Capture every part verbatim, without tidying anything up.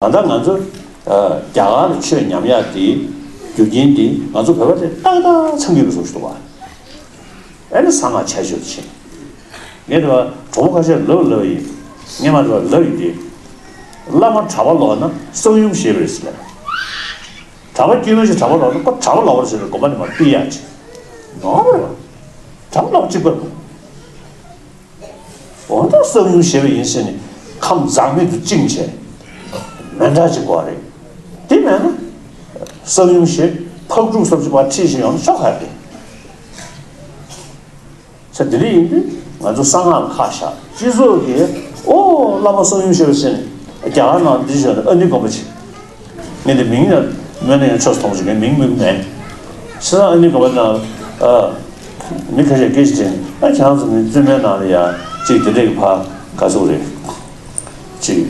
ད་ལྟ་ང་ཚོ་ཨ་རྒྱ་གར་ལ་ཆོས་ཉམས་ཡག་དེ་རྒྱུ་རྐྱེན་དེ་ང་ཚོ་བོད་པ་དེ་ཏག་ཏག་ཚང་གི་ཡོད་པའི་བཟོ་ཞིག་འདུག་བ། ཨ་ནི་གསང་སྔགས་ཆེ་ཤོས་ཆེ། ངས་དེ་བ་གྲོགས་པོ་ཁ་ཤས་ལབ་ལབ་ཡིན། ངས་མ་དེ་བ་ལབ་ཡིན་ཏེ། བླ་མ་གྲྭ་པ་ལོག་ན་གསང་ཡུམ་ཞེས་པ་རེད་ཟེར་ལ། གྲྭ་པ་དཀྱུས་མ་ཞིག་གྲྭ་པ་ལོག་ན་ཁོ་གྲྭ་པ་ལོག་པ་ཟེར་ནས་དགོངས་པ་ནས་མར་ཕུད་ཡག་ཅིག་ནོར་བ་རེད་བ། གྲྭ་པ་ལོག་གཅིག་པ་རེད། འོ་ན་གསང་ཡུམ་ཞེས་པ་ཡིན་ཟེར་ནས་ཁམས་འཛག་མེད་དུ་བཅིངས་བྱས། མི་འདྲ་ཅིག་དགོས་རེད། དེ་མེད་ན་གསང་ཡུམ་ཞེས་ཕག་ཕྲུག་བཟོ་ཅིག་པ་ཁྲིད་བཞིན་ཡོང་ན་ཤོག་ཁ་རེད། ས་དེ་འདྲ་ཡིན་དུས་ང་ཚོ་གསང་སྔགས་ལ་ཁག་བཞག་སྤྱི་ཚོགས་ཀྱིས་ཨོ་བླ་མ་གསང་ཡུམ་ཞེས་པ་ཟེར་ནས་རྒྱ་གར་ནང་འདི་བཞིན་ཨ་ནི་དགོན་པ་ཆེ། ངས་འདི་མིང་ཡང་སྨོས་ན་ཡང་ཆོས་མཐོང་ཞིག་ངས་མིང་སྨོས་ཀྱི་མེད། ས་ཨ་ནི་དགོན་པ་ནང་ཨ་མི་ཁ་ཤས་སྐད་ཆ་དྲིས་ནས་ཨ་ཁྱེད་རང་ཚོ་མི་བཙུན་མའི་ནང་ལ་ཡ་གཅིག་དེ་འདྲས་ཀྱི་ཕ་ག་ཚོད་རེད། གཅིག་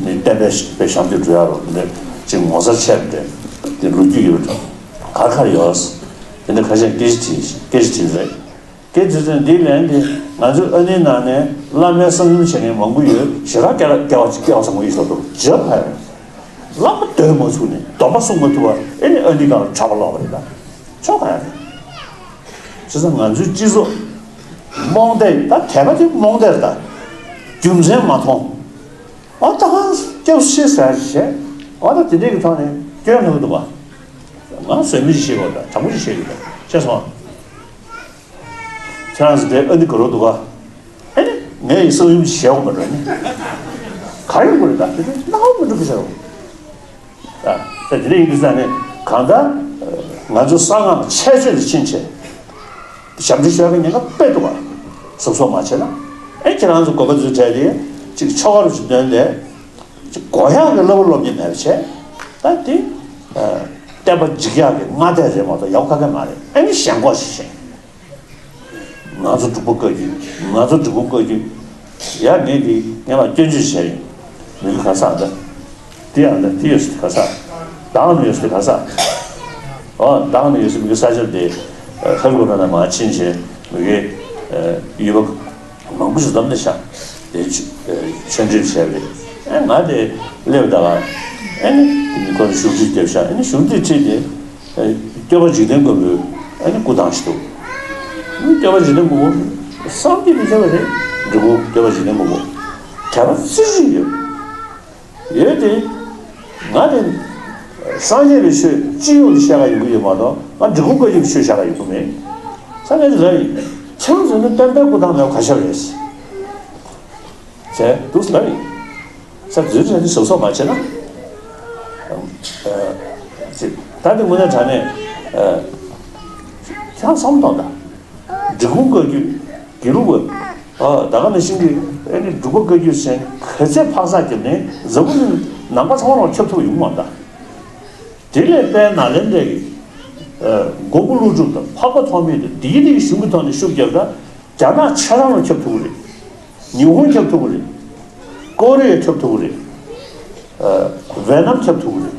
མི་བསྟན་པའི་པའི་ཞབས་འདེགས་སྒྲུབ་ཡ་རོགས་འདི་གཅིག་ངོ་མཚར་ཆེ་བ་འདྲ་དེ་ལོ་རྒྱུས་ཡོད་འགྲོ། ག་རེ་ག་རེ་ཡོད། དེ་འདྲ་ཁ་ཤས་སྐད་ཆ་དྲིས་སྐད་ཆ་དྲིས་རེད། སྐད་དེ་ཚོ་འདི་ལན་དེ་ང་ཚོའི་ཨ་ནེའི་ནང་ནས་བླ་མའི་གསང་ཡུམ་བྱེད་མཁན་མང་པོ་ཡོད། ཞེ་དྲག་སྐལ་བ་སྐལ་བ་སྐལ་བ་བཟང་པོ་ཡོད་ས་འདུག་བརྗོད་ཕ་ཡོད། བླ་མ་འདོན་མ་ཚུགས་ནས་སྡོམ་པ་སྲུང་མ་ཐུབ་པ་ཨེ་ནི་ཨ་ནི་གང་ལ་གྲྭ་པ་ལོག་པ་རེད་ད། ཆོག་ག་ཡ་རེད། བྱས་ཙང་ང་ཚོའི་སྤྱི་ཚོགས་རྨོངས་དད་ད་དད་པ་དེ་རྨོངས་དད་རེད་ད། རྒྱུ་མཚན་མ་མཐོང་། ཨ་ད་གང་སྐྱབས་སུ་མཆི་ཟེར་ཡ་ཞིག་བྱས། ཨ་ད་དེ་འདྲས་ཀྱི་ཐོག་ནས་སྐྱོན་ལྷག་གི་འདུག་ག་ང་ཟོལ་མེད་ཅིག་བཤད་དགོས་ད་དྲང་པོ་ཅིག་བཤད་དགོས་ད་ཤེས་སོང་། ཁྱེད་རང་ཚོ་དེ་ཨ་ནི་ག་རོ་འདུག་ག་ཨ་ནི་ངས་ཡི་གསང་ཡུམ་ཞེ་བོ་མ་འགྲོ་ནི། ག་རེ་ཡོང་གི་རེད་ད་དེ་དེ་སྣང་བ་མི་འགྲོ་གི་ཟེར་རོ། ད་དེ་འདྲ་ཡིན་དུས་ས་ནས་གང་ལྟར་ང་ཚོ་གསང་སྔགས་ཆེ་ཤོས་ལ་ཕྱིན་ཆད་ཞབས་འདྲེན་ཞུ་བའི་ཉེན་ཁ་དཔེ་འདུག་ག་གཟབ་གཟབ་མ་བྱས་ན་ཨེ་ཁྱེད་རང་ཚོ་དགོན་པ་ཚོའི་གྲས་དེ་ཅིག་ཆོ་ག་རུ་ཅིག་འདོན་ཏེ་ཅིག་དགོས་ཡག་གི་བསླབ་པ་སློབ་གཉེར་མེད་པ་བྱས་ད་དེ་བསྟན་པ་འཇིག་ཡག་གི་སྔ་ལྟས་རེད་མ་གཏོགས་ཡག་པོ་ག་གེ་མ་རེད། ཨེ་ནི་ཞེན་ཁོག་ཞིག་བྱས། ང་ཚོ་འབྲུག་པ་བཀའ་བརྒྱུད། ང་ཚོ་འབྲུག་པ་བཀའ་བརྒྱུད། ཡ་ངས་འདི་ངས་ལ་སྐྱོན་བརྗོད་བྱས་ཡིན། མི་གི་ག་ས་འདི། འདི་ཡང་འདི་འདི་ཡོད་སྲིད་ག་ས། བདག་ནི་ཡོད་སྲིད་ག་ས། ཨོ་བདག་ནི་ཡོད་སྲིད་མི་གི་ས་ཆ་འདི། ཧ་གོ་ན་ན་མ་ཕྱིན་ཆེན་མི་གི་ཡུལ་པ་མང་པོ་ཞིག་འཛོམས་ནས་ཤག་དེ་ཆོས་འབྲེལ་བྱས་པས། ཨེ་ང་དེ་སླེབས་ད་ག་ཨེ་ནི་དེ་མི་ཁོ་ནི་བཞུགས་ཁྲི་བརྒྱབ་ཤག་ཨེ་ནི་བཞུགས་ཁྲི་ཁྲིད་དེ། སྐྱོབ་པ་འཇིག་རྟེན་མགོན་པོའི་ཨ་ནི་སྐུ་ཐང་ཞིག་འདུག་སྐྱོབ་པ་འཇིག་རྟེན་མགོན་པོ་བསམ་གྱིས་མི་ཁྱབ་པ་རེད། འབྲི་གུང་སྐྱོབ་པ་འཇིག་རྟེན་མགོན་པོ་དད་པ་རྩེ་གཅིག་ཡོད། ཡོད་དེ། ང་དེ་སངས་རྒྱས་པའི་ཆོས་སྤྱི་ཡོངས་ལ་བཤད་ག་ཡོང་གི་ཡོད་མ་གཏོགས་ང་འབྲི་གུང་བཀའ་བརྒྱུད་ཀྱི་ཆོས་བཤད་ག་ཡོང་གི་མེད། ས་ངས་དེ་ལབ་ཡིན། ཁྱེད་རང་ཚོ་ནི་བསྟན་པའི་སྐུ་ཐང་མེད་པ་ག་ཤ་རེད། བྱས་འདུག་ལབ་ཡིན། ས་འཛུལ་བྱས་ནས་གཟབ་གཟབ་མ་བྱས་ན། ཨ་ཅིག་ད་དེ་དངོས་གནས་དྲང་གནས་ཨ་ཁྱེད་རང་བསམ་བློ་གཏོང་དང་། འབྲི་གུང་བཀའ་བརྒྱུད་དགེ་ལུགས་པ་ཨ་ད་ག་ནང་བཞིན་གྱི་ཨ་ནི་འབྲུག་པ་བཀའ་བརྒྱུད་ཟེར་ནས་ག་ཚད་འཕག་འཚག་བརྒྱབ་ནས་འཛམ་བུ་གླིང་ནང་པ་ཚང་མ་ལ་ཁྱབ་ཐུབ་ཡོང་མ་གདའ། དེ་ལས་དཔལ་ནཱ་ལེནྡྲའི་ཨ་མགོན་པོ་ཀླུ་སྒྲུབ་དང་འཕགས་པ་ཐོགས་མེད་དང་བདེ་སྐྱིད་གླིང་གཞུང་གི་ཐོག་ནས་ཤུགས་བརྒྱབ་ད། རྒྱ་ནག་ཆ་ཚང་ལ་ཁྱབ་ཐུབ་ཀྱི་རེད། ཉི་ཧོང་ཁྱབ་ཐུབ་ཀྱི་རེད། ཀོ་རི་ཡ་ཁྱབ་ཐུབ་ཀྱི་རེད། ཨ་ཝེ་ནམ་ཁྱབ་ཐུབ་ཀྱི་རེད།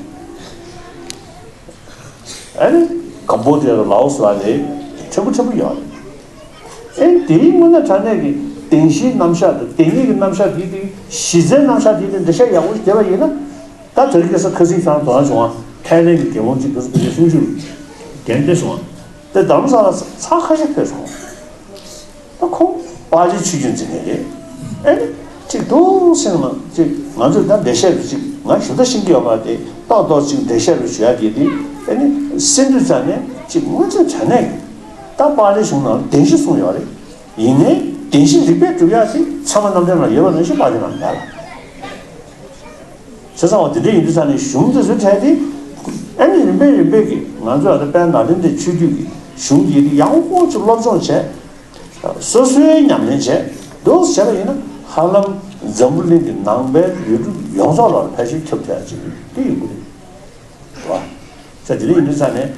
ཨ་ནི་ཀམ་བོ་ཌི་ཡ་དང་ལའོ་སི་ལ་ནི་ཕྲན་བུ་ཕྲན་བུ་ཡོད་རེད། ཨེ་དེའི་དངོས་གནས་དྲང་གནས་ཀྱི་བདེན་བཞིའི་རྣམ་གཞག་དང་བདེན་གཉིས་ཀྱི་རྣམ་གཞག་དེའི་སྟེང་གཞི་རྩའི་རྣམ་གཞག་དེའི་སྟེང་འགྲེལ་བཤད་ཡག་པོ་ཞིག་བརྒྱབ་པ་ཡིན་ན། ད་དེ་རིང་ཁ་སང་ཁ་སང་ཁྱེད་རང་དོ་སྣང་བྱུང་བ་ཐའི་ལེན་གྱི་རྒྱལ་པོ་གཅིག་ག་ས་ག་ས་གསུང་ཆོས་རྒྱན་སྤྲས་སོང་བ། དེ་རྡ་རམ་ས་ལ་ཚར་ཁ་ཤས་ཕེབས་སོང་། ད་ཁོང་པཱ་ལིའི་ཆོས་བརྒྱུད་འཛིན་མཁན་རེད། ཨེ་ནི་གཅིག་འདུག་སེ་ང་གཅིག་ང་ཚོས་ད་འགྲེལ་བཤད་དུ་གཅིག་ང་ཞུ་ད་ཤེས་ཀྱི་ཡོད་མ་རེད། ཏག་ཏག་གཅིག་འགྲེལ་བཤད་དུ་ཞུ་ཡ་དེ་དེ་ཨེ་ནི་སེམས་འདུན་ཙམ་ནས་གཅིག་དངོས་འཛིན་དྲང་གནས་ཀྱི་ད་པཱ་ལིའི་གཞུང་ནང་ལ་བདེན་བཞི་གསུངས་ཡོད་རེད། ཡིན་ནའི་བདེན་བཞི་རིགས་པས་སྒྲུབ་ཡ་དེ་ཚད་མ་རྣམ་འགྲེལ་ནང་ཡོད་པ་ནང་བཞིན་པཱ་ལིའི་ནང་མེད་ལ། བྱས་ཙང་བ་དེ་འདྲ་ཡིན་དུས་ཙང་ནས་གཞུང་དེ་ཚོའི་གྲས་དེ་ཨ་ནི་རིམ་པས་རིམ་པས་ཀྱིས་ང་ཚོ་ཨ་ད་དཔལ་ནཱ་ལེནྡྲའི་ཆོས་བརྒྱུད་ཀྱི་གཞུང་དེ་ཡང་ཧོ་ཅིག་སློབ་སྦྱོང་བྱས། སོ་སོའི་ཉམས་ལེན་བྱས་འདུག་བྱས་པ་ཡིན་ན་ཧ་ལམ་འཛམ་བུ་གླིང་གི་ནང་པའི་ཡུལ་གྲུ་ཡོངས་རྫོགས་ལ་ཕལ་ཆེར་ཁྱབ་ཐུབ་ཡ་ཅིག་དེ་ཡོང་གི་རེད། བ། ས་དེ་འདྲ་ཡིན་དུས་ཙང་ནས་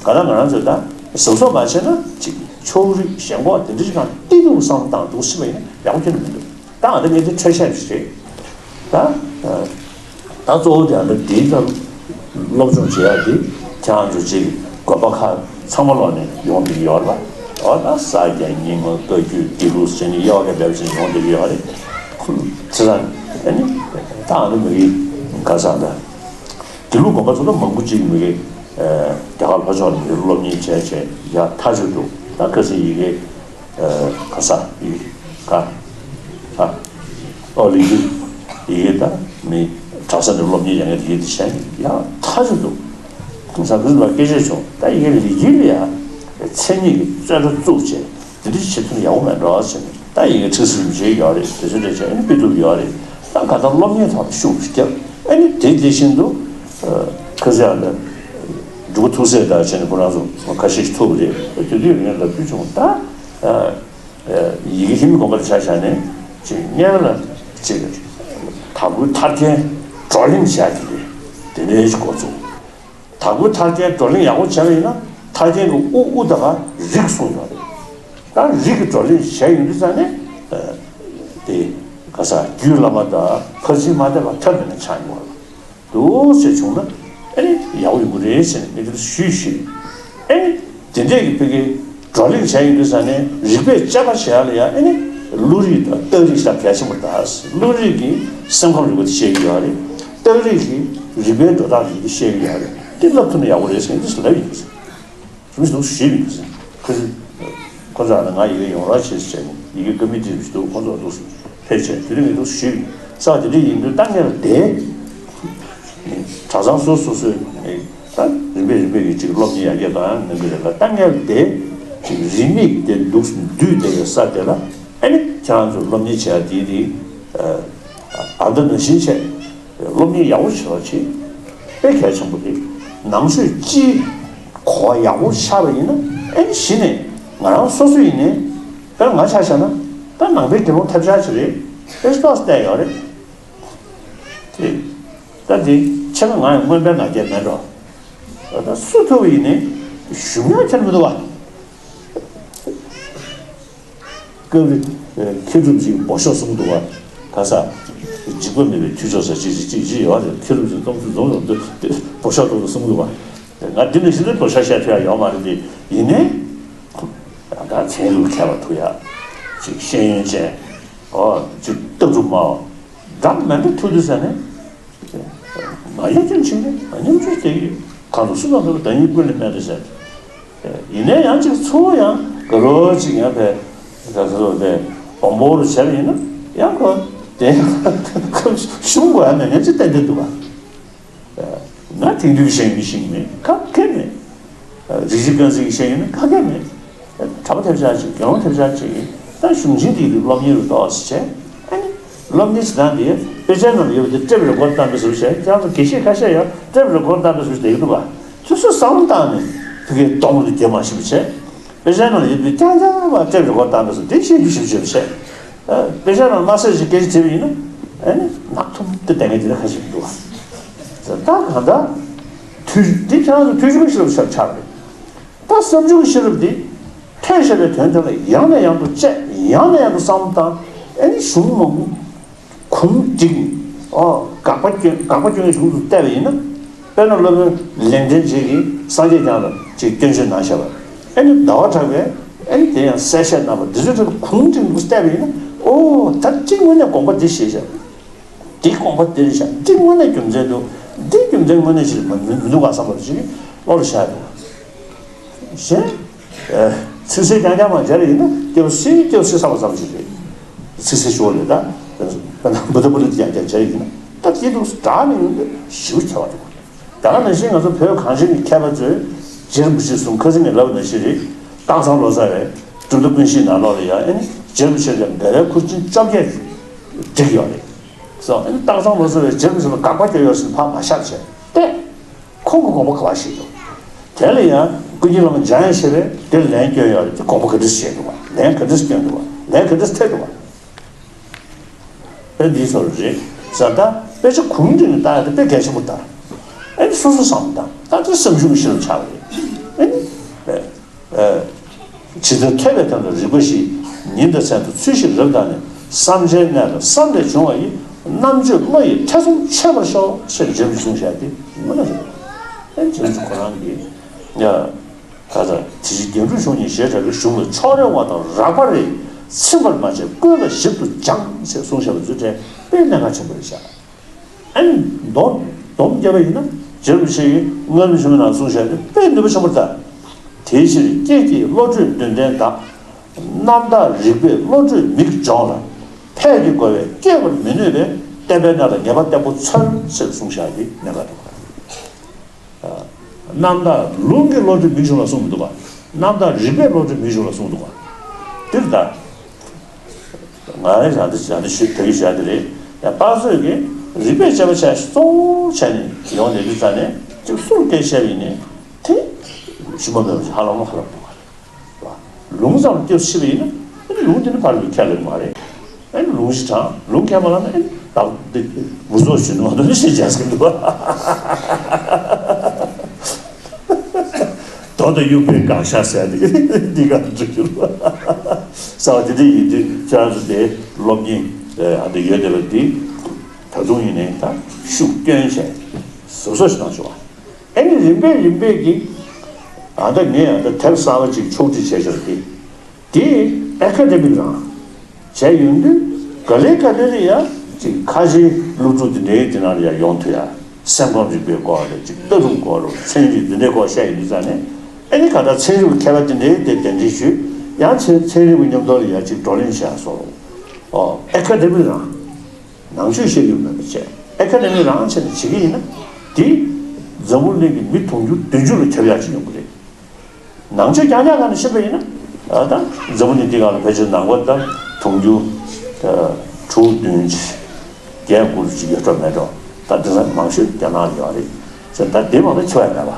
ག་ལ་ང་རང་ཚོས་ད་གཟབ་གཟབ་མ་བྱས་ན་ཅིག་ཕྱོགས་རིས་ཞེན་ཁོག་དེ་འདྲ་ཞིག་གང་ཏི་ཏུ་བསམ་བློ་བཏང་འདུག་སྲིད་པ་ཡིན་ན་ཡག་པོ་ཁྱོན་ནས་མི་འདུག་ད་ང་ད་ངས་དེ་འཕྲོས་བཤད་ཞིག་རེད། ད་ད་གཙོ་བོ་དེ་ང་ད་དེའི་ཐོག་སློབ་སྦྱོང་བྱེད་ཡ་དེ་ཁྱེད་རང་ཚོ་ཅིག་དགོན་པ་ཁག་ཚང་མ་ལོག་ནས་ཡོང་བསྡད་ཀྱི་ཡོད་རེད་པ། འོ་ད་ས་སྐྱ་རྙིང་མ་བཀའ་བརྒྱུད་དགེ་ལུགས་ཟེར་ནས་གཡོ་ག་འབེབས་ཟིན་ཡོང་བསྡད་ཀྱི་ཡོད་རེད། ཁུ་ཚེ་རང་ཨ་ནི་ད་ང་ད་མི་གི་ ག་ས་ད། དེ་ལུགས་དགོན་པ་ཚོ་ལ་མང་པོ་ཅིག་མི་གི་རྒྱ་གར་ལྷོ་ཕྱོགས་ནས་སློབ་གཉེར་བྱས་བྱས་ཡ་ཐག་ཆོད་འདུག་ད་ཁ་སང་ཡི་གེ་ག་ས་ཡི་ག་ས་ཨོ་ལི་གི་ཡི་གེ་ད་མི་གྲྭ་ས་ནས་སློབ་གཉེར་ཡང་ཡང་དེ་གི་དེ་བྱས་ཡ་ཐག་ཆོད་འདུག་ཁ་སང་ཁ་སང་ལ་སྐད་ཆ་བྱུང་ད་ཡི་གེ་ལི་གི་ལ་ཡ་མཚན་ཉིད་ཀྱི་རྩོད་འགྲན་བཙུགས་བྱས། དེ་འདྲ་བྱེད་ཐུབ་ན་ཡག་པོ་མེད་འགྲོ་ཟེར་ནས་ད་ཡི་གེ་ཁྲིད་ཟིན་བྱས་ཡོད་རེད། དེ་ཚོ་འདྲ་བྱས་ཨ་ནི་དཔེ་ཐུབ་ཡོད་རེད། ད་ག་ད་སློབ་གཉེར་ཐོག་ལ་ཤུགས་རྒྱབ་ཨ་ནི་དེ་དེ་བཞིན་དུ་ཁ་ཟས་ཨ་ནི་འབྲུག་པ་ཐུགས་སྲས་དང་བྱས་ནས་ཁོ་རང་ཚོ་ཁ་ཤས་ཤིག་ཐུག་པ་རེད། དེ་དུས་ངས་ལབ་རྒྱུ་བྱུང་ད་ཡི་གེ་ཧིན་དགོན་པར་ཆ་བཞག་ནས་ཅིག་སྔོན་ལ་ཅིག་དྭགས་པོའི་མཐར་སྐྱེལ་བགྲོ་གླེང་བྱ་རྒྱུ་རེད། དེ་འདྲའི་ཞིག་འགོ་ཚུགས། དྭགས་པོའི་མཐར་སྐྱེལ་བགྲོ་གླེང་ཡག་པོ་བྱས་པ་ཡིན་ན་མཐར་སྐྱེལ་གྱི་དབུ་དབུ་ད་ག་རིགས་གསུངས་ཡོད་རེད། ད་རིགས་ཀྱི་བགྲོ་གླེང་བྱས་ཡོང་དུས་ཙང་ནས་དེ་ག་ས་རྒྱུད་བླ་མ་དང་ཕར་ཕྱིན་མ་དད་པ་ཐབས་མེད་ན་ཆགས་ཡོང་བ་ལ་འདུག་ཟེར་བྱུང་ན་ཨ་ནི་ཡག་པོ་ཡོང་གི་རེད་ཟེར་ནས་ངས་དེ་ཞུས་ཞུས་ཨ་ནི། དེ་འདྲས་ཀྱི་ཕ་གི་བགྲོ་གླེང་བྱས་ཡོང་དུས་ཙང་ནས་རིག་པས་དཔྱད་པ་བྱེད་ཡ་ལ་ཡ་ཨ་ནི་བློ་རིག་དང་རྟགས་རིག་ཤ་གལ་ཆེན་པོ་རེད། བློ་རིག་གིས་སེམས་ཁམས་རིག་པ་དེ་ཤེས་ཀྱི་ཡོད་རེད། རྟགས་རིག་གིས་རིག་པའི་འགྲོ་སྟངས་རིག་པ་དེ་ཤེས་ཀྱི་ཡོད་རེད། དེ་བསླབ་ཐུབ་ན་ཡག་པོ་རེད་ཟེར་ནས་དེ་ལབ་ཡིན། རིམ་བཞིན་དུ་ཞུས་ཡིན་ཟེར། ཁོ་ཚོས་ཁོ་ཚོ་ཨ་ནི་ང་ཡི་གེ་ཡོང་རོགས་བྱེད་ཟེར་ནས་ཡི་གེ་བཀའ་མོལ་དེ་རིམ་བཞིན་དུ་ཁོ་ཚོ་འདུག་སེ་ཕེབས་བྱས་དེ་རིང་ངས་འདུག་སེ་ཞུས་ཡིན། ས་དེ་འདྲ་ཡིན་དུས་ད་ངས་ལ་དེ་གྲྭ་ཚང་སོ་སོ་སོའི་ད་རིམ་པས་རིམ་པས་ཀྱི་ཅིག་སློབ་གཉེར་ཡར་རྒྱས་གཏོང་ཡག་གནང་གི་རེད་ལ། ད་ངས་དེ་ཅིག་རིས་མེད་དེ་འདུག་འདུས་བསྡད་པའི་ས་དེ་ལ་ཨ་ནི་ཁྱེད་རང་ཚོ་སློབ་གཉེར་བྱེད་ཡག་དེ་དེ་ཨ་ད་ནང་བཞིན་བྱས་སློབ་གཉེར་ཡག་པོ་བྱེད་རོགས་བྱེད། དཔེ་གལ་ཆེན་པོ་རེད། ནང་ཆོས་སྤྱིའི་གོ་བ་ཡག་པོ་ཆགས་པ་ཡིན་ན་ཨ་ནི་གཞི་ནས་ང་རང་སོ་སོ་ཡིན་ནའི་དཔེར་ང་ཆ་བཞག་ན་ད་ནང་པའི་དགེ་སློང་ཐབས་ཆག་ཅིག་རེད། དཔེ་ཏོག་ཙམ་བལྟས་ཡོད་རེད། དེ། ད་དེ་ཁྱེད་ལ་ང་ཡང་མངོན་པའི་ང་རྒྱལ་མེད་འགྲོ། ད་སུ་ཐུབ་ཡིན་ནའི་གཞུང་ཡང་ཁྱེར་མི་འདུག་བ། སྐབས་རེ་མཁས་གྲུབ་ཅིག་འབོ་ཤོག་གསུངས་འདུག་བ། ག་ས། འཇིགས་པ་མེད་པའི་ཐུགས་མཆོག་ཟེར་ཅིག་ཅིག་ཅིག་ཅིག་ཡོད་རེད། མཁས་གྲུབ་ཅིག་རྩོམ་ཚུལ་འཛོམས་འཛོམས་དུ་འབོ་ཤོག་ཏོག་ཏོ་གསུངས་འདུག་བ། ང་འདི་ནས་ཤི་ན་འབོ་ཤོག་བཤད་ཐུབ་ཡ་ཡོད་མ་རེད་དེ་ཡིན་ནའི། ད་ཚན་རིག་མཁས་པ་ཐུག་ཡ། ཅིག་ཤེས་ཡོན་ཅན། ཨོ་ཅིག་ལྟ་གྲུབ་མའོ། འདྲ་མི་འདྲ་ཐུག་དུས་ཟེར་ནས། ང་ཡོད་ཀྱང་ཕྱིན་ནས་ང་མཉམ་སྤྱོད་བྱེད་ཀྱི་ཡོད། གང་དུ་སུ་དང་སུ་ལ་བདག་ཉིད་ཀུན་ལས་དམན་ཏེ་ཟེར། ཡིན་ནའི་ཡང་ཅིག་ཚུར་ཡང་དགའ་རོགས་ཅིག་ཡང་བས་ད་ཚོ་བས་སྦོམ་པོ་རུ་བྱས་པ་ཡིན་ན་ཡང་ཁོ་དེ་གཞུང་དགོས་ཡ་མེད་མཁན་ཅིག་ཏན་ཏན་འདུག་བ། ང་དེང་དུས་ཤེས་མི་ཤེས་མེད་ག་གེ་མེད། རིག་གཞི་ཀུན་གཟིགས་ཤེས་ཡོན་ནི་ག་གེ་མེད། གྲྭ་པ་ཐབས་ཆག་ཅིག་དགེ་སློང་ཐབས་ཆག་ཅིག་ཡིན་ད་གཞུང་ཆེན་འདི་གི་སློབ་གཉེར་རུ་གཏོགས་སུ་བྱས། ཨ་ནི་སློབ་གཉེར་བྱེད་སྟངས་འདི་དཔེ་ཆའི་ནང་ལ་ཡོད་པ་འདི་ཊེབ་རེ་ཀོར་བཏང་པའི་བཟོ་བྱས་ཁྱེད་རང་ཚོ་དགེ་བཤེས་ཁ་ཤས་ཡང་ཊེབ་རེ་ཀོར་བཏང་པའི་བཟོ་བྱས་བསྡད་ཀྱི་འདུག་ག་སོ་སོས་བསམ་བློ་བཏང་ནས་ཕ་གིའི་གཏོང་ལོ་འདི་རྒྱབ་མ་ཤེས་པ་བྱས། དཔེ་ཆའི་ནང་ལ་ཡོད་པའི་རྐྱང་རྐྱང་བ་ཊེབ་རེ་ཀོར་བཏང་པའི་བཟོ་འདི་ཤེས་རྒྱུ་ཞིབ་ཞིབ་བྱས། དཔེ་ཆ་ནང་དམར་ཟས་ཞིག་སྐད་ཆ་དྲིས་པ་ཡིན་ན་ཨ་ནི་ནག་ཐུམ་དུ་བསྡད་མཁན་དེ་འདྲ་ཁ་ཤས་འདུག་བ། ད་གང་ལྟར་དུས་འདི་ཁྱེད་རང་ཚོ་དུས་ཆུང་ཤི་རབས་ཤར་ཆགས་རེད། ད་བསམ་བྱུང་ཤི་རབས་འདི་ཐོས་བཤད་པའི་དོན་དེ་ལ་ཡང་ནས་ཡང་དུ་དཔྱད་ཡང་ནས་ཡང་དུ་བསམ་བློ་བཏང་ཨ་ནི་གཞུང་མང་པོ་གུང་བསྒྲིགས་ཨོ་དགག་པ་སྐྱོན་དགག་པ་སྐྱོན་པའི་གཞུང་དུ་བལྟས་པ་ཡིན་ན། དཔེར་ན་སློབ་དཔོན་ལེགས་ལྡན་འབྱེད་ཀྱིས་སངས་རྒྱས་བསྐྱངས་ལ་ཅིག་སྐྱོན་བརྗོད་གནང་བཞག་པ། ཨ་ནི་ཟླ་བ་གྲགས་པས་ཨ་ནི་དེ་ཡང་གསལ་བཤད་གནང་བ་འདི་ཚོའི་ཁྲོད་དུ་གུང་བསྒྲིགས་འདུག་བལྟས་པ་ཡིན་ན་ཨོ་ད་གཅིག་དངོས་གནས་དགོངས་པ་འདི་བཞེས་བཞག་འདི་དགོངས་པ་འདིར་བཞག་འདི་དངོས་གནས་རྒྱུ་མཚན་འདུག་འདི་རྒྱུ་མཚན་དངོས་གནས་ཞིག་མི་མི་མི་འདུག་ག་བསམ་པ་ཅིག་བློ་ལ་ཤར་འདུག་ག་གཞན། ཚིག་གསལ་རྐྱང་རྐྱང་མ་སྦྱར་ཡིན་ན་སྐྱབས་སུ་སྐྱབས་སུ་བསམ་པ་ཙམ་ཞིག་རེད། ཚིག་གསལ་ཤོར་ལས་ད། བུ་ད་བུ་ད་རྐྱང་རྐྱང་སྦྱར་ཡིན་ན་ད་དེ་འདུག་འདྲ་མི་ཡོང་དུས་ཞིའུ་ཁྱད་པར་འདུག་ད་ག་ནང་བཞིན་ང་ཚོ་བོད་གངས་ཅན་གྱི་མཁས་པ་ཚོས་རྗེ་རིན་པོ་ཆེ་གསུང་ཁ་སང་ངས་ལབ་ནང་བཞིན་རེད། སྟག་ཚང་ལོ་ཙཱ་བས་གྲུབ་མཐའ་ཀུན་ཤེས་ནང་ལོགས་ལ་ཡང་ཨེ་ནི་རྗེ་རིན་པོ་ཆེ་ལ་འབད་པའི་ཁུར་ཆེན་བཅོ་བརྒྱད་བསྒྲིགས་ཡོད་རེད། སོ་ཨེ་ནི་སྟག་ཚང་ལོ་ཙཱ་བས་རྗེ་རིན་པོ་ཆེ་ལ་དགག་པ་བརྒྱབ་ཡོད་ཟེར་ཕར་མ་བཞག་བྱས་ཏེ། ཁོང་གི་དགོངས་པ་ག་པར་བཞེས་འདུག་དེ་ལ་ཡང་ཀུན་མཁྱེན་བླ་མ་འཇམ་དབྱངས་བཞད་པས་དེར་ལན་བསྐྱོན་ཡོད་རེད་དེ་དགོངས་པ་ག་འདྲས་བཞེས་འདུག་བ་ལན་ག་འདྲས་བསྐྱོན་འདུག་བ་ལན་ག་འདྲས་ཐེབས་འདུག་བ། དཔེ་འདིའི་སོར་རེད་ཟེར་ད་དཔེ་ཆ་གུང་བསྒྲིགས་ནས་ལྟ་ཡ་དེ་དཔེ་གལ་ཆེན་པོ་ལྟར་ཨེ་ནི་སོ་སོ་བསམ་བློ་བཏང་ད་དེ་བསམ་བྱུང་གི་ཤེས་རབ་ཆགས་རེད་ཨེ་ནི། ཇི་ལྟར་ཐོས་པའི་དོན་ལ་རིགས་པ་བཞི། ཉིན་དང་མཚན་དང་ཚུལ་བཞིན་རབ་བརྟགས་ནས། བསམ་བྱའི་གནས་ལ་བསམ་ལས་བྱུང་བ་ཡི། རྣམ་དཔྱོད་བློ་ཡིས་ཐེ་ཚོམ་ཆོད་པར་ཤོག་ཅེས་འཇམ་གསུངས་བཞག་སྟེ་དངོས་གནས་རེད། ཨེ་འཇམ་ཁོ་རང་གིས་ཡ་ད་ལྟ་དེ་བཞིན་རྒྱན་དྲུག་གཞུང་ཉིད་ཞེས་གྲགས་པའི་གཞུང་ལ་ཕྱོགས་རེ་བ་དང་རགས་པ་རེ་ཚིམ་པར་མ་བྱས་ཀུན་ལ་ཞིབ་ཏུ་སྦྱངས་ཅེས་གསུངས་བཞག་པ་ཚོའི་གྲས་དཔེ་གནད་འགག་ཆེན་པོ་རེད་བཞག་ཨ་ནི་སྡོམ་སྡོམ་བརྒྱབ་པ་ཡིན་ན། རྗེ་རིན་པོ་ཆེ་གིས་སྔགས་རིམ་ཆེན་མོའི་ནང་གསུངས་བཞག་དེ་དཔེ་ནུས་པ་ཆེན་པོ་རེད་ད། དེའི་ཕྱིར་སྐད་ཀྱིས་བློ་གྲོས་འདོད་ལྡན་དག་རྣམ་དག་རིག་པས་བློ་གྲོས་མིག་སྦྱོང་ལ། ཕས་ཀྱི་རྒོལ་བས་བསྐྱེད་པར་མི་ནུས་པས། བསྟན་པའི་གནས་ལ་ངེས་པ་བརྟན་པོ་འཚོལ། ཞེས་གསུངས་བཞག་གི་གནད་འགག་འདུག་རྣམ་དག་ལུང་གིས་བློ་གྲོས་མིག་སྦྱོང་ལ་གསུངས་མི་འདུག་ག་རྣམ་དག་རིག་པས་བློ་གྲོས་མིག་སྦྱོང་ལ་གསུངས་འདུག་ག་འདིར་ད། ང་རང་ད་ད་ཞུ་ད་གི་བཞག་གི་རེད། ཡང་དཔག་ཚོད་ཀྱིས་རིག་པས་དཔྱད་པ་བྱས་གཙོ་བོ་བྱས་ནས་ཡོང་ནས་འདི་ཙ་ནས་ཅིག་སུར་སྐད་བཤད་པ་ཡིན་ནའི་དེ་ཞུམ་པ་མེད་པ་ཞིག་ཧ་ལམ་ཧ་ལམ་འདུག་ག་ལུང་ཙམ་སྐྱོར་ཤེས་པ་ཡིན་ན། ཨ་ནི་ལུང་དེ་ནི་ཕར་ལུས་ཁས་ལེན་མ་རེད། ཨ་ནི་ལུང་ཞིག་དྲངས། ལུང་ཁས་མ་བླངས་ན་ཨ་ནི་བདག་འདི་མུ་ཟོ་ཞུ་ནི་མ་གཏོགས་ནི་ཞེས་བྱས་ཟེར་གི་འདུག་མདོ་དང་དབྱུག་པའི་དགག་བཞག་ཟེར་ཏེ་འདི་ག་འགྲོ་རྒྱུ་རེད། ས་བ་དེ་འདྲ་ཡིན་དུས་ཁྱེད་རང་ཚོ་དེ་སློབ་གཉེར་ཨ་འདི་ཡོད་བསྡད་པ་འདི་ད་དུང་ཡིན་ནའི་ད་ཤུགས་བསྐྱོན་བྱས་ཟུར་གསོ་ཞིག་གནང་ཆོག་ཨ་ནི་རིམ་པས་རིམ་པས་ཀྱིས་ཨ་ད་ངས་ཨ་ད་དེབ་གསར་པ་ཅིག་ཕྱོགས་སྒྲིག་བྱས་ཤག་དེ། དེ་ཨེ་ཀ་ཌེ་མིག་རང་བྱས་ཡོང་དུས་ག་ལེ་ག་ལེ་ལ་ཡ་ཅིག་ཁ་ཆེའི་སློབ་ཕྲུག་དེ་འདྲའི་དེ་ནང་ལ་ཡ་ཡོང་ཐུབ་ཡ། སེམས་ཁམས་རིག་པའི་སྐོར་ལ་ཅིག་ལྟ་གྲུབ་སྐོར་ལ་ཚན་རིག་དེ་འདྲའི་སྐོར་བཤད་ཡོང་དུས་ཙང་ནས་ཨ་ནི་ག་ད་ཚན་རིག་པའི་མཁས་པ་དེ་འདྲའི་དེ་གདན་འདྲེན་ཞུས། ཡང་ཚན་ཚན་རིག་པའི་མཉམ་དུ་ལ་ཡ་ཅིག་བགྲོ་གླེང་བྱས་སོང་། ཨོ་ཨེ་ཀ་ཌེ་མིག་རང་ནང་ཆོས་བཤད་རྒྱུ་མེད་པ་བྱས། ཨེ་ཀ་ཌེ་མིག་རང་བྱས་ནས་བྱེད་ཀྱི་ཡིན་ན་དེ་འཛམ་བུ་གླིང་གི་མི་དུང་ཕྱུར་བདུན་ཅུ་ལ་ཁྱབ་ཡག་ཅིག་ཡོང་གི་རེད། ནང་ཆོས་རྐྱང་རྐྱང་སྒང་ནས་བཤད་པ་ཡིན་ན། ཨ་ད་འཛམ་བུ་གླིང་འདི་སྒང་ལ་ཕལ་ཆེར་ནང་པ་ད་དུང་ཕྱུར་ད་དྲུག་བདུན་བརྒྱད་དགུ་ཅིག་ཡོད་འགྲོ་མེད་འགྲོ། ད་འདི་ཚོ་མང་ཤོས་རྒྱ་ནག་ལ་ཡོད་རེད་ཟེར། ད་འདི་མ་གཏོགས་ཁྱོན་ནས་མེད་པ་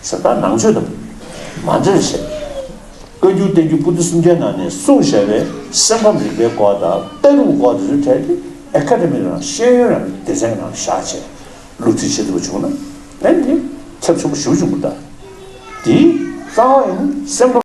ཟེར། ད་ནང་ཆོས་དང་མ་འབྲེལ་བྱས། བཀའ་འགྱུར་བསྟན་འགྱུར་པོ་ཏི་སུམ་བརྒྱའི་ནང་ནས་གསུངས་བཞག་པའི་སེམས་ཁམས་རིག་པའི་སྐོར་དང་ལྟ་གྲུབ་སྐོར་དེ་ཚོའི་གྲས་དེ་ཨེ་ཀ་ཌེ་མིག་རང་ཤེས་ཡོན་རང་སྡེ་ཚན་ནང་བཞག་བྱས་སློབ་ཁྲིད་བྱེད་ཐུབ་པ་བྱུང་ན་ཨ་ནི་ཁྱབ་ཆེན་པོ་ཞེ་པོ་བྱུང་གི་རེད། ད་དེའི་རྩ་བ་ཡིན་ན་སེམས་ཁམས་